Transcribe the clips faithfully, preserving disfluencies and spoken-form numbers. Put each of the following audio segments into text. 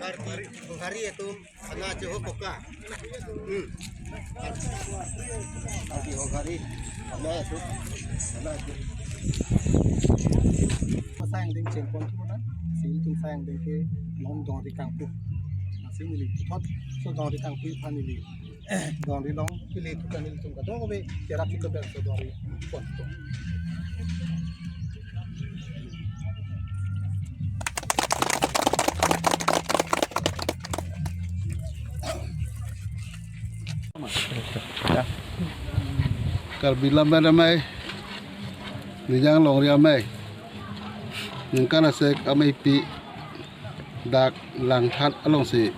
Hari itu sana aja ho poka. Hmm. Hari ho hari sana itu sana itu. Pasang ding cengkon tu na. Sil tum sang ding ke long dongri kangpu. Masih neli thot so dongri kangpu phan neli. Dongri long pili tu kan neli tum kadokave kerap tu bel so dongri pon tu. Karbi Lammet Amei, Rijang Longri Amei, ningkan asek ameipi dak Langthat alongsi,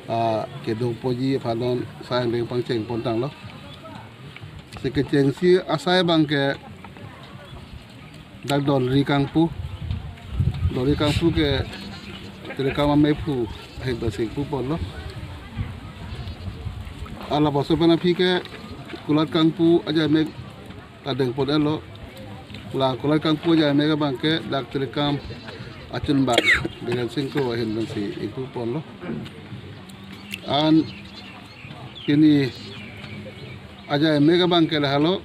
ah, kedo ponji aphan non sang ding pangcheng pon tanglo. Si kechengsi asai abang ke dak dongri kangpu. Dongri kangpu ke terekam ameiphu ahin pensi ingpu ponlo. Ala boso pen aphi ke kulat kangpu ajai mek ta deng pon-etlo. La kulat kangpu ajai mek abang ke dak terekam achunbang Biren Sing Kro ahin pensi ingpu ponlo. An pini ajai mek abang ke lahelo,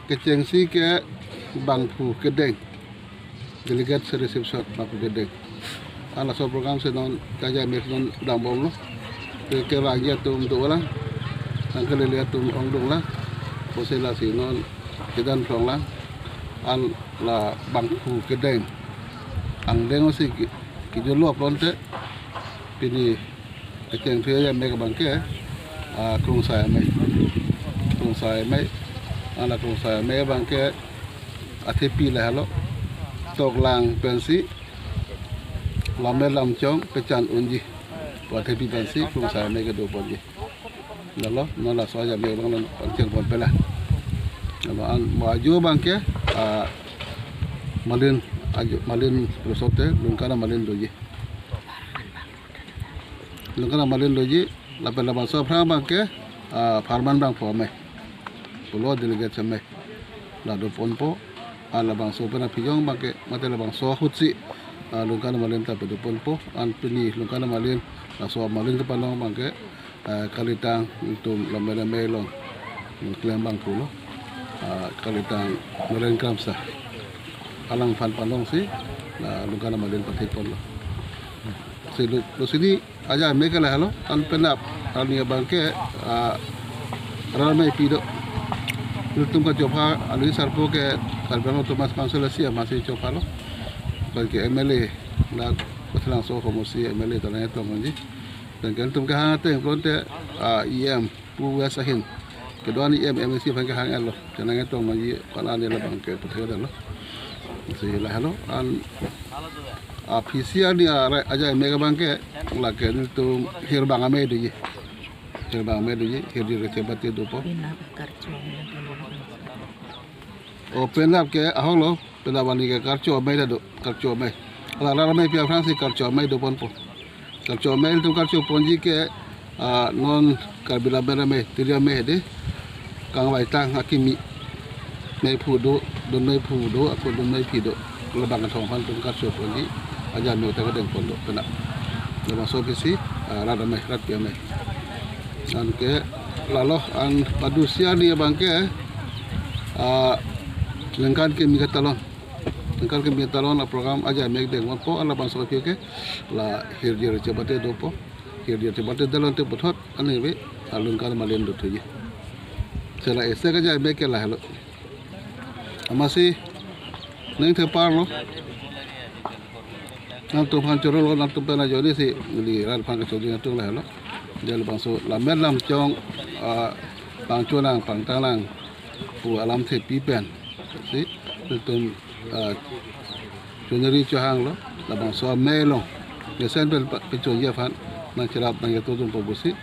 kechengsi ke bangphu kedeng, delegate si reception bangphu kedeng. An laso program si non ajai mek non dambomlo. Ke, kevangji atum dolang, nangkelele atum ongdunglang. Pusi lasi non kedan phlonglang. An la bangphu kedeng angdeng si ke, kejolo apon te pini kechengthu ajai mek abang ke, ah, Krungsai Amei. Krungsai Amei, an la Krungsai Amei abang ke athepi lahelo. Toklang pensi Lammet Lamchong pechan unji pu athepi pensi Krungsai Amei kedo ponji. Lalo, non laso ajai mek abang non pangcheng pon pelang. Lalo an mo ajo abang ke, ah, Malin, ajo Malin Pulosote, Lungkan Malin doji. Lungkan Malin doji, lapen labangso aphrang abang ke, ah, Pharman Bangpho Amei. Pulo delegate si amei. La do ponpo, ah, labangso pen aphi jong abang ke, mate labangso ahutsi, ah, Lungkan Malin ta pedo ponpo, an pini Lungkan Malin, laso Malin kepanong abang ke, ah, kalitang itum Lammet Amei along klem bangphu lo, ah, kalitang Noren Kramsa. Alangphan panongsi, ah, Lungkan Malin pathe ponlo. Si lo, lo sini ajai mek ke lahelo, an penap arni abang ke, ah, rat ameipi do. Nelitum kachopha, alangli sarpo ke Karbi Anglong Autonomous Council a-CEM, amatsi chophalo. Pen ke MLA, dak Kothalangso Homosi MLA ta nangketong unji. Pen ke nelitum kehang ateng pulote, ah, EM pu West ahin kedo-an EM MAC aphan kehang-etlo. Chenang etong nangji palan ne labang ke puthot lo. Si lahelo an, ah, P C R ni arai ajai mek abang ke lake nelitum Hirbang Amei doji. Hirbang Amei doji, Hirjir Kechebate dopo. Pina karcho. O penap ke ahok lo. Penap arni ke Karcho Amei ta do, Karcho Amei. Ala rat ameipi aphrangsi Karcho Amei do ponpo. Karcho Amei, nelitum karcho ponji ke, ah, non Karbi Lammet Amei, Tiri Amei hedi. Kangvaitang akimi. Meiphu do, dun meiphu do, ako dun meipi do. Labang kethom aphan nelitum karcho ponji. Ajai mek ta kedeng pon do, penap. Labangso P C, ah, rat amei, rat pi amei. Anke lalo an padu C R ni abang ke, ah, ningkan kimi ketalon. Ningkan kimi ketalon a-program ajai mek deng ponpo, labangso aphi ke la Hirjir Kechebate dopo. Hirjir Kechebate dalon te puthot, ani be Lungkan Malin do thuji. Si la isi kejai mek ke lahelo. Amatsi ning thepar lo. Nangtum aphan choro lo, nangtum pen ajoine si neli rat aphan kachojun atum lahelo. Dia labangso Lammet Lamchong, ah, pangchonang pangtangnang pu alamthe pi pen si nelitum, ah, choneri chohanglo, labangso amei along mesen pen pa-, pachonji aphan nangcherap nangketodun po pusi.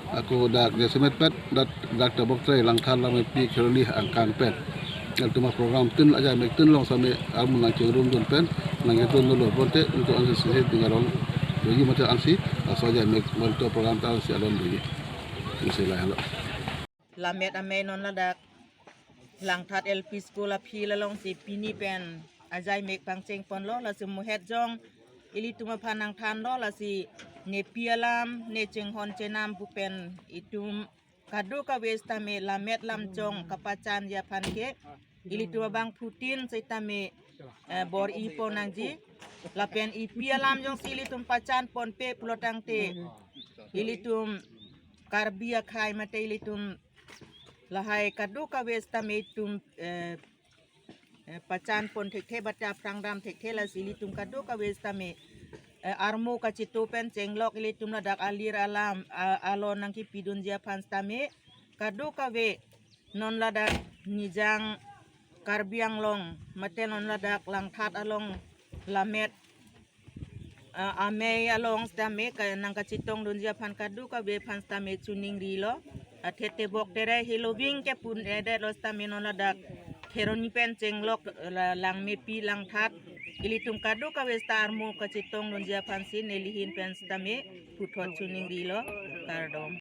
Ako dak jasemet pet, dak, dak Tabok Trai, Langthat, Langmepik, Kheroli angkang pen. Nelitum a-program tin, ajai mek tin along same armu nangchingrumdun pen, nangketun dolo pulote, nelitum ansi sisi ting arong doji mate ansi, laso ajai mek monto program ta ansi alon doji. Ansi lahelo. Lammet Amei non ladak Langthat L P School a-field alongsi pini pen ajai mek pangcheng ponlo, lasi muhet jong ilitum aphan nangthanlo, lasi nepi alam, ne chinghon chenam pu pen itum kadokave sitame lammet lamchong kapachanji aphan ke ilitum abangphutin sitame eh, bor-i pon nangji. Lapen epi alam jongsi ilitum pachan ponpe pulo tangte ilitum Karbi akhei mate ilitum lahai kadokave sitame itum eh, eh, pachan pon thekthe bate aphrang dam thekthe, lasi ilitum kadokave sitame eh, armo kachito pen chenglok ilitum ladak alir alam a- alon nangkipidunji aphan sitame kadokave non ladak Nijang Karbi Anglong mate non ladak Langthat along lammet ah, amei along sitame ka- nangkachitongdunji aphan kadokave aphan sitame choningrilo. Athe tebok tere heloving ke pun edet lo sitame non ladak Kheroni pen chenglok la- Langmepi Langthat ilitum kadokave sita armo kachitongdunji aphansi nelihin pen sitame puthot choningrilo. Kardom.